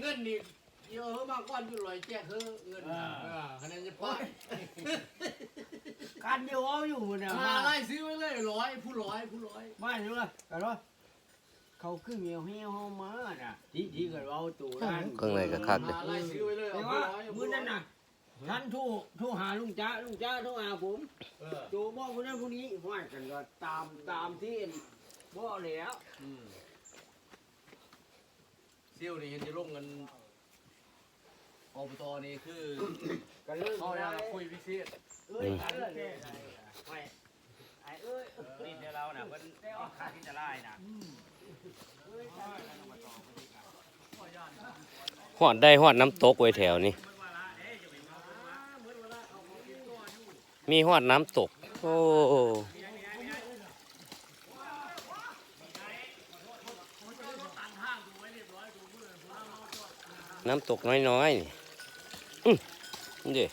ເງິນນີ້ ເອີ ມາກ່ອນຢູ່ ຮ້ອຍແຈກເຮີເງິນ ເອີ ເອີ ຄັນນັ້ນຈະປະ ການດຽວເອົາຢູ່ນະ ມາລາຍຊື່ໄວ້ເລີຍ ຮ້ອຍ ຜູ້ຮ້ອຍ ຜູ້ຮ້ອຍ ມາຢູ່ລະ ກັນເນາະ ເຂົາຄືແມວແຮວເຮົາມານະ ທີ່ ທີ່ກັນເວົ້າໂຕນັ້ນ ເຄິ່ງໃນກໍຄັກເດ້ ມາລາຍຊື່ໄວ້ເລີຍ ເອົາຜູ້ຮ້ອຍ ມື້ນັ້ນນະ ທ່ານໂທ ໂທຫາລຸງຈ້າ ລຸງຈ້າໂທຫາຜົມ ເອີ ໂຕບອກຜູ້ນັ້ນຜູ້ນີ້ ຫ້ວຍ ກັນກໍຕາມ ຕາມທີ່ບອກແລ້ວ ອືມ ຊິວນີ້ເຫັນຈະລົງເງິນ ອບຕ ນີ້ຄື ກໍເລີຍ ເອົາແນວຄຸຍພິເສດ ເອີຍ ອືມ ເອີຍ ໄອ້ເອີຍ ນີ້ແນວລາວນະ ເພິ່ນຂາຍທີ່ຕະຫຼາດນະ ຮອດໄດ້ຮອດນ້ຳຕົກເວີຍແຖວນີ້ ມີຮອດນ້ຳຕົກ ໂອ້ ນ້ຳຕົກນ້ອຍໆ ນີ້ ອື ນີ້ເດ້.